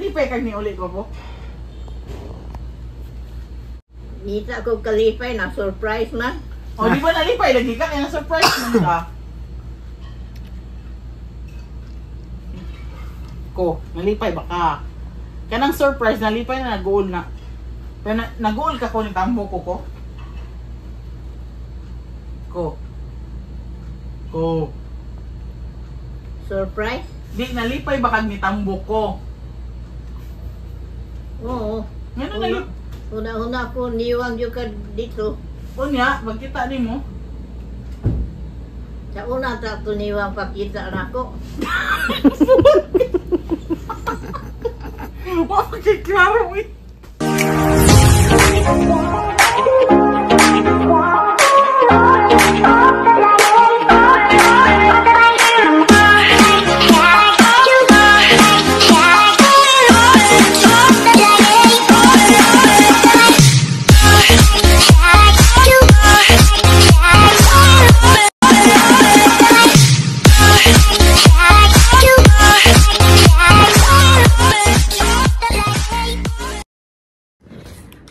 Nalipay kag ni uli ko po. Nita ko kalipay na surprise man. O, di ba nalipay lagi ka? Kaya na-surprise man ka. Ko, nalipay ba ka? Kanang surprise, nalipay na nag-goal na. Pero na, nag-goal ka ko ni tambo ko ko? Ko. Ko. Surprise? Di, nalipay ba kag ni tambo ko? Oo. Ngano nalipay? Una-una ko niwang jud ka dito. Unya, magkita ni mo. Sa una ta ko niwang pakita nako. Wa kay klaro eh.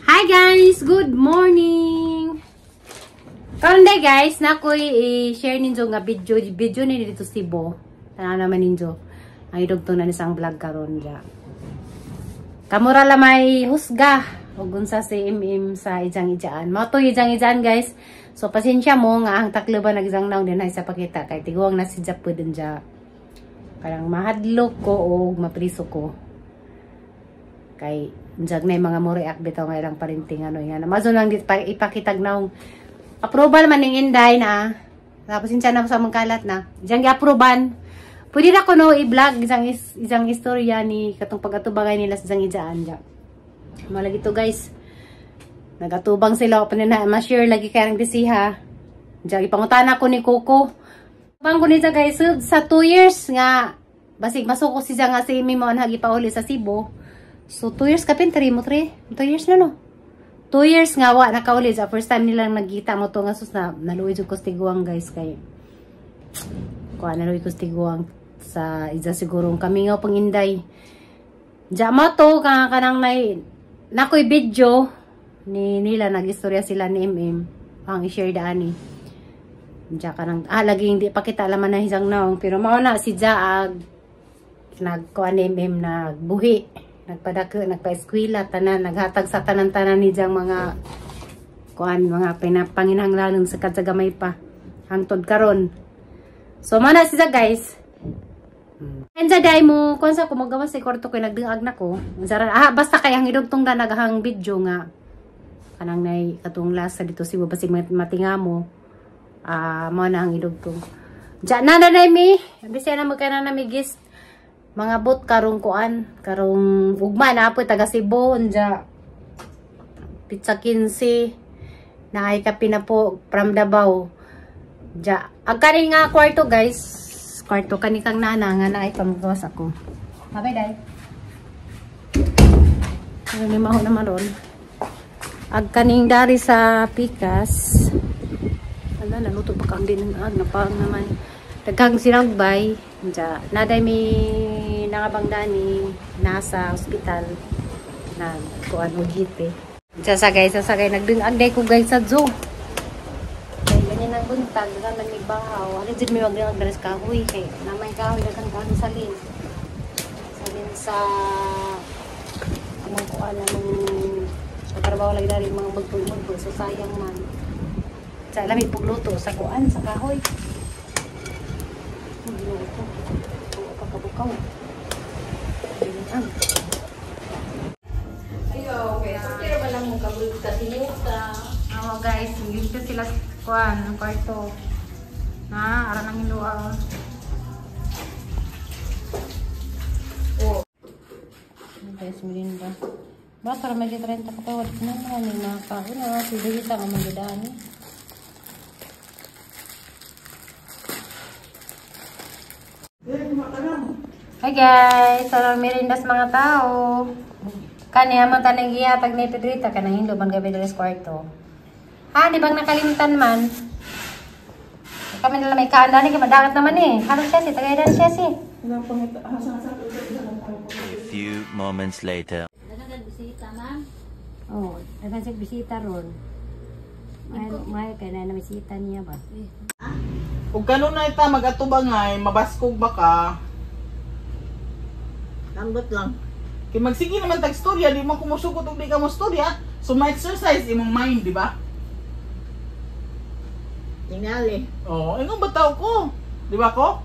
Hi guys! Good morning! Karon day guys, na ko'y i-share ninyo nga video, video ni dito Cebu. Tanaw naman ninyo. Ang idugtong na ni sa vlog karon dya. Kamura la may husga ug unsa si MM sa ijang ijaan. Mao to ijang ijaan guys. So pasensya mo nga ang takloban nagjang naong dinhi sa pakita kay tiguang na si Japo dun dya. Parang mahadlok ko o mapriso ko. Kay njag na yung mga muriak bitaw nga ilang parinting ano nga. Mazo lang dit pa ipakitag naong approval man ning Inday na. Tapos insa na sa mong kalat na. Diyan gi-approban. Pwede na ko no i-vlog isang istorya ni katong pagatubangay nila sa isang ijaan dya. Malagi to guys. Nagatubang sila pa na ma-share lagi kay ang disiha. Diyan ipangutana ko ni Coco. Bang ko niya guys sa 2 years nga basig masuko siya nga si Mimo ang hagi pauli sa Cebu. So 2 years kapin 3 mo 3 2 years na no. 2 years nga wa nakauli sa first time nilang nagkita mo to nga sus na naluoy jud ko sa tiguang guys kay kuha naluoy ko sa tiguang sa isa siguro kami nga panginday. Diya mo to ka kanang nay nakoy video ni nila nagistorya sila ni MM ang i-share daan ni. Diya kanang lagi hindi pakita laman na isang naong pero mao na si Jaag nagkuha ni MM nagbuhi. Nagpadako, nagpa-eskwela, tanan, naghatag sa tanan-tanan ni diyang mga kuan, mga pinapanginhanglanon sa kadyagamay pa. Hangtod karon. So, mana siya guys. Enza day mo, kuan sa kumagawa sa kwarto ko, nagdungag na ko. Basta kay ang idugtong na naghang video nga. Kanang nay katong last dito si basig matinga mo. Mao na ang idugtong. Diyan na na mi. Bisaya na magkana na mi guest. Mga bot karong kuan, karong ugma na po taga Cebu unja. Pizza 15 naay kape na po from Davao. Ja, ang kani nga kwarto guys, kwarto kani kang nana nga naay pamgawas ako. Mabay dai. Ano ni maho naman ron. Ag kaning dari sa pikas. Ala naluto pa kang din ag napang naman. Daghang sinagbay. Diya, naday may nangabang dani nasa ospital nagkuan og hite. Diya sa guys, sa sagay nagdungag day ko guys sa zoo. Kay ganyan ang buntag, daghang man may bahaw. Ano jud may wag diri sa kahoy kay namay kahoy daghang kahoy salin. Salin sa among kuan among trabaho lagi dari mga magpulmod so sayang man. Sa lami pugluto sa kuan sa kahoy. Pagkabukaw. Ayo, okay. So, kira ba lang mong kasimuta? Oo guys, dito sila kuan, ang kwarto. Na, aran ang iluwa. Oh. Guys, merinda. Ba, para may 30 ka pa, wala na naman yung mga kauna. Pwede kita nga magdaan. Hi guys, sarang merindas mga tao. Kani amang tanang gihatag ni Pedrita kanang hinlo man gabi diri sa kwarto. Ha, di bang nakalimtan man? Kami na lang may kaanda ni kay madagat naman eh. Halos siya si tagay dan siya si. A few moments later. Oh, daghan siya bisita ron. May may kay na bisita niya ba. Ug kanunay ta magatubangay, mabaskog ba ka? Lambot lang. Kay magsige naman tag storya, di mo kumusugot og di ka mo storya. So ma-exercise imong mind, di ba? Tingali. Oo, oh, ingon ba tao ko? Di ba ko?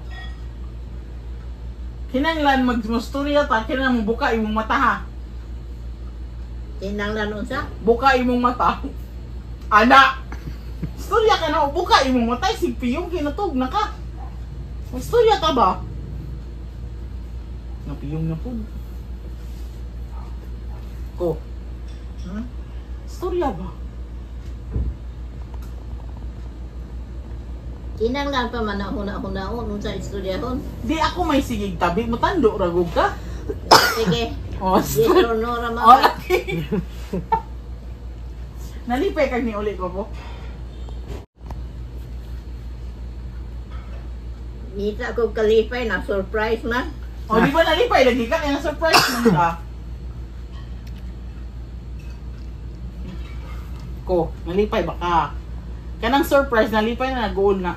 Kinanglan mag-storya ta, kinanglan mo buka imong mata ha. Tinanglan unsa? Buka imong mata. Ana! Storya ka na, buka imong mata, sigpiyong kinatog na ka. Magstorya ka ba? Napiyong na po. Ko. Hmm? Storya ba? Kinanglan pa man ang huna-hunaon unsa istudyahon. Di ako may sigig tabi, matando ragog ka. Sige. Oh, Yes or no ra man. Oh, laki. Nalipay kag ni uli ko po. Ngita ko kalipay na surprise man. O, di ba nalipay lagi ka? Kaya na-surprise man ka. Ko, nalipay ba ka? Kanang surprise, nalipay na nag-goal na.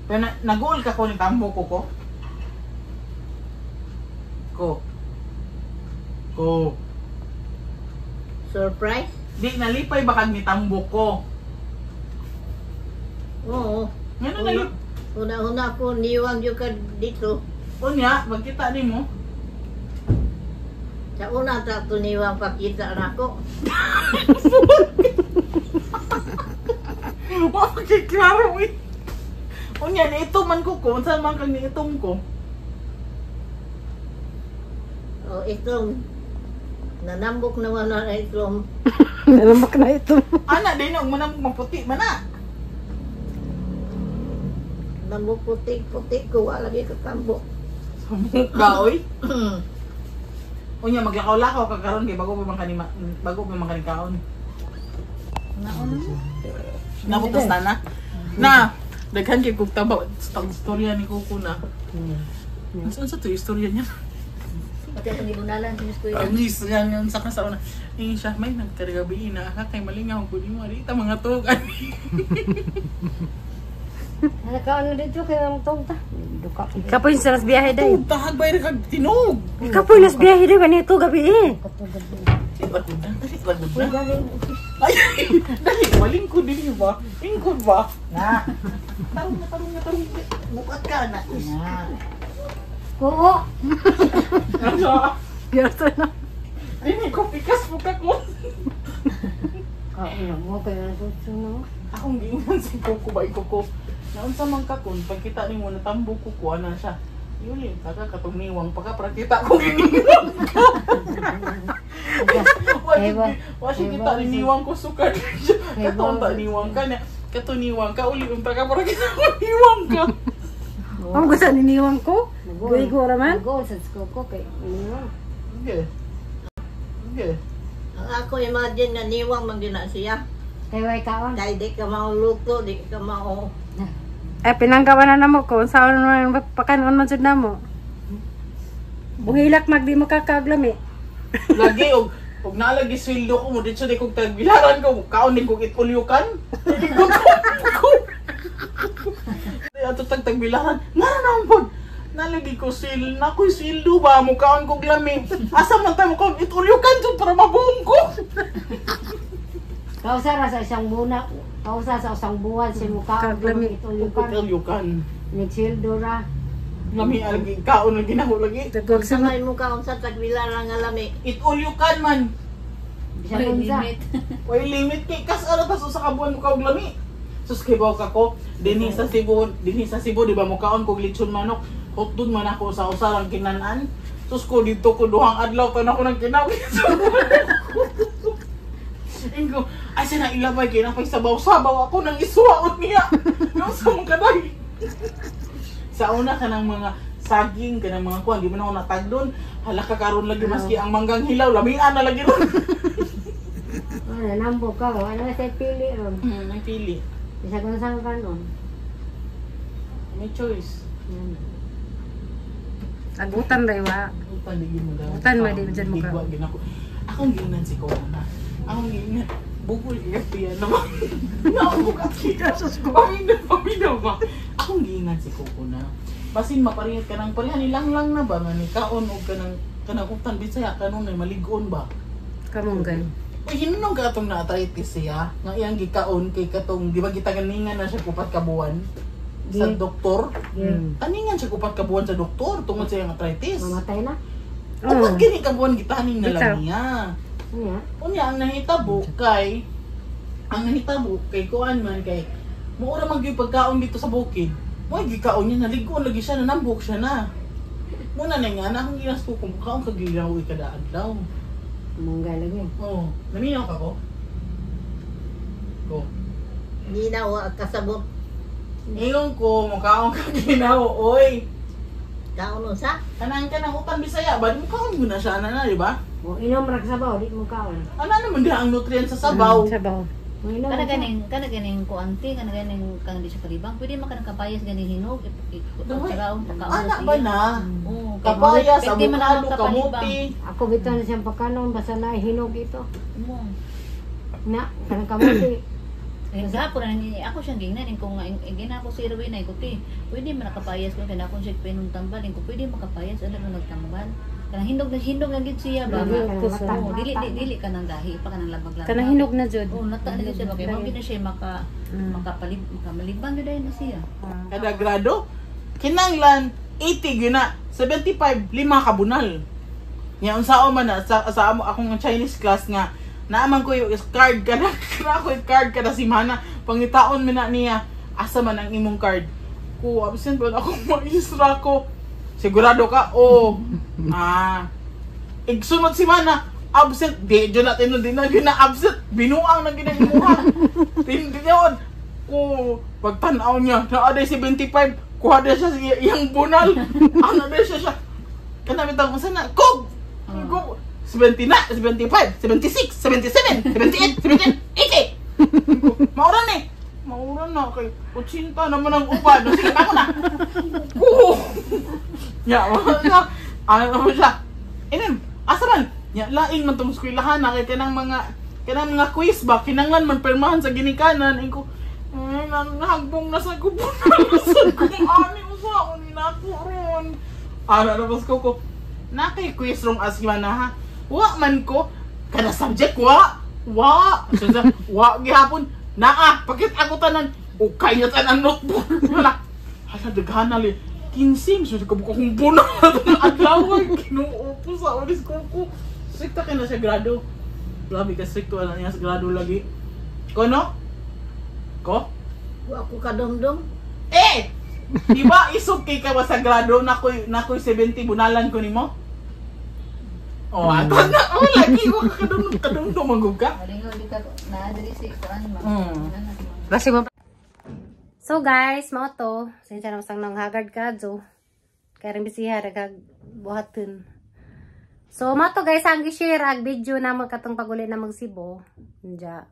Pero na, nag-goal ka ko ni tambo ko ko? Ko. Ko. Surprise? Di, nalipay ba kag ni tambo ko? Oo. Ngano nalipay? Una-una ko niwang jud ka dito. Unya, magkita ni mo. Sa una ta to niwang pakita nako. Wa klaro eh. Unya, niito man ko ko. Unsa man kag niitom ko? O itong nanambok naman na itong Nalamak na ito. Ana, di na, manamok maputi man na. nambok puti-puti ko wala lagi katambok. Sa mukha, oy. Unya, maglakaw-lakaw ka karon kay bago pa man kani bago pa man kani kaon. Nabutas na na. Na, daghan kay kog taba sa istorya ni Kuko na. Unsa unsa to istorya niya? Pati ako nibunalan si Miss Kuya. Ang istorya niya unsa ka sa una. Ingon siya, may nagkargabi na ka kay malingaw ko nimo ari ta mga tuog ani. Nakaon na dito kay ang tog ta. Duka. Kapoy sa nas biyahe day. Tug tahag bay ra kag tinog. Kapoy nas biyahe day manito gabi eh. Lagod na, dali lagod na. Ay, dali, malingkod din ba? Lingkod ba? Na. Tarong na, tarong na, tarong. Bukat ka na. Na. Oo. Ano? Biyerto na. Dini ko pikas mo ka ko. Kaon mo kay ang tutsuno. Akong giingon si Coco ba Coco. Naunsa man ka kun pagkita nimo natambo ko ko ana siya. Yuli ka ka katong niwang pa ka para kita ko giniwang ka. Wa siya kita ni niwang ko sukad. Katong ta niwang ka na. Katong niwang ka uli unta ka para kita ko niwang ka. Ang gusto niniwang ko. Guigo ra man. Nag-goal sa Coco kay niwang. Okay. Okay. Ang ako imagine nga niwang man gyud na siya. Kay way kaon. Kay di ka mauluto, di ka mao. Eh pinanggawa na namo ko unsa man pakanon man jud namo. Buhilak mag di makakaglami. Lagi og og nalagi sweldo ko mo dito di kog tagbilaran ko kaon din kog itulyukan. Ko. Ato tag tagbilaran. Ngano naman pod? Nalagi ko sweldo na ko sweldo ba mo kaon kog lami. Asa man ta mo kaon itulyukan jud para mabuong ko. Kausa ra sa isang muna, kausa sa isang buwan si mukha Kaglami. Itulukan. Itulyukan. Nagsildo ra. Lami lagi kaon lagi na lagi. Dagwag Sa sa may mukha unsa tagbilaran nga lami. Itulyukan man. Bisan unsa. Way limit kay kas ara tas usa ka buwan mo kaog lami. Sus kay baw ka ko dinhi sa Cebu, dinhi sa Cebu di ba mo kaon kog lechon manok. Hotdog man ako sa usa lang kinan-an. Sus ko dito ko duhang adlaw tan ako nang kinawi. Ingo, ay sana ilabay kay napay sabaw-sabaw ako nang isuwaon niya. Yung sa mong kaday. Sa una ka ng mga saging ka ng mga kuan, di man ako natagdon. Hala ka karon lagi maski ang manggang hilaw, lamian na lagi ron. Ano nanambok ka, wala na sa pili ron. May pili. Bisan unsa kanon. May choice. Agutan ba wa? Utan di mo daw. Utan, ma, di dyan mo ka. Igwa gid ako. Akong giingnan si Coco na. Akong giingnan. Bukol iya naman. Naako ka sus ko. Paminaw, paminaw ba? Akong giingnan si Coco na. Basin maparihit ka ng pareha nilang lang na ba nga ni kaon og kanang kanang utan Bisaya kanunay maligon ba? Kamunggay. Uy, hinunong ka atong na-arthritis siya nga iyang gikaon kay katong di ba gitaningan na siya kupat ka buwan sa doktor. Taningan siya kupat ka buwan sa doktor tungod sa iyang arthritis. Mamatay na. Upat gini ka buwan gitaning na lang Bitaw. niya. Unya. Unya ang nahitabo kay kuan man kay muura man gyud pagkaon dito sa bukid. Mo gikaon niya naligon lagi siya, nanambok siya na. Muna na nga na akong ginasto ko kaon ka gilaw kada adlaw. Munggay lagi. Oh, naminaw ka ko? Ko. Di na wa kasabot. Ingon ko, mukaon ka ginaw, oy. Kaon sa? Kanang kanang utan Bisaya ba? Di mo kaon mo na siya ana na, di ba? Mo inom ra ka sabaw, di mo kaon. Ana naman diha ang nutrients sa sabaw. Sabaw. Mo inom. Kana ra ka. ganing kana ganing kuanti, kana ganing kang di siya kalibang. Pwede man kanang kapayas ganing hinog, Daway. pagkaon pagkaon. Ana ba na? Oo, kay Kapayas, pwede man avocado, ang kapalibang. kamuti. Ako bitaw na siyang pagkanon basta na hinog ito. Mo. Na, kanang kamuti. Eh, gapon na ni ako siyang gingnan kung nga gina ako si Rowena ko ti. Pwede man nakapayas ko kay akong siya pinong tambal ko pwede makapayas ana man nagtambal. Kanang hinog na gid siya ba. Lagi, kanang Puso. lata- Oo, dili lata. dili, dili kanang gahi pa kanang labag-labag. Kanang hinog na jud. Oo, nata na gid siya ba kay mao gid na siya maka makapalib makamaliban gid na siya. Kada grado, kinanglan 80 gyud na, 75 lima ka bunal. Nya unsa man na sa amo akong Chinese class nga naaman ko yung card kada na ako yung card kada simana pangitaon man na niya asa man ang imong card ko, absent man ako maestra ko, sigurado ka o ah igsunod si mana absent di jud na tinud di na gyud na absent binuang na ginagimuha tindiyon ko pagtan-aw niya naa day 75 kuha day siya sa iyang bunal ano day siya siya kana bitang unsa na kog kog 70 na 75 76 77 78 79 80 maura ni maura na kay 80 naman ang uban. Sige ako na ko ya wala ano mo siya. Inin, asa man? Nya lain man tong eskwelahan na kay kanang mga quiz ba kinanglan man pirmahan sa ginikanan inko nahagbong na sa kubo sa kung ani usa ni nako ron. Ana na bas ko ko na kay quiz rong asma na ha. Wa man ko kada subject wa wa so, wa gihapon naa pakit ako tanan ukay na tanan notebook wala hala daghan na li 15 so ko kung buno adlaw Ginoo ko sa oris ko ko strikto kay na siya grado. Grabe ka strikto ana niya sa grado lagi. Ko no? Ko? Wa ko kadumdum. Eh! Di ba isog kay ka ba sa grado nakoy nakoy 70 bunalan ko nimo? Oh, ato na. Oh, lagi wa ka kadumdum kadumdum manggug ka. Malingaw di ka na diri si kuan ma. Basi mo. So guys, mao to. Sensya na masang nang hagard ka jo. Kaya rin bisiha nagag buhaton. So mao to guys, ang gi-share ag video na mo katong paguli na magsibo. Unja.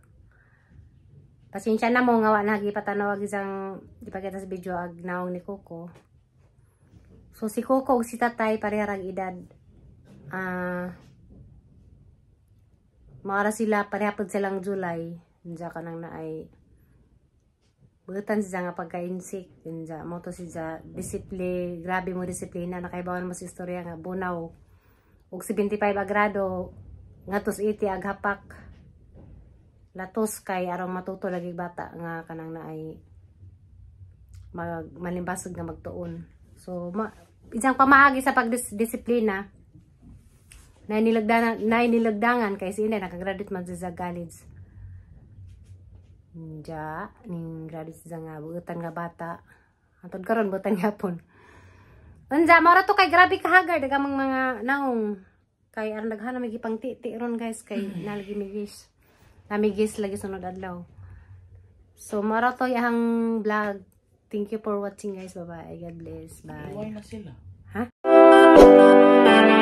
Pasensya na mo nga wa na gipatanaw ag isang gipakita sa video ag naong ni Coco. So si Coco ug si Tatay pareha rag edad. Maara sila pareha pud silang July. Unja kanang naay butan siya nga pagka-insik. Unja mo to siya disipline, grabe mo disiplina nakaibawan mo sa istorya nga bunaw og 75 agrado ngatos 80 ag hapak. Latos kay aron matuto lagi bata nga kanang naay mag malimbasog nga magtuon. So isang pamaagi sa pagdisiplina na nilagdangan kay si Inday nakagraduate man siya sa college. Nja, ning graduate siya nga buutan nga bata. Antod karon buutan gyapon. Unja, mao ra to kay grabe ka hagar daghang mga naong kay aron daghan na may gipang ti ron guys kay nalagi migis. Namigis lagi sunod adlaw. So mao ra to iyang vlog. Thank you for watching guys. Bye bye. God bless. Bye. Buhay na sila. Ha?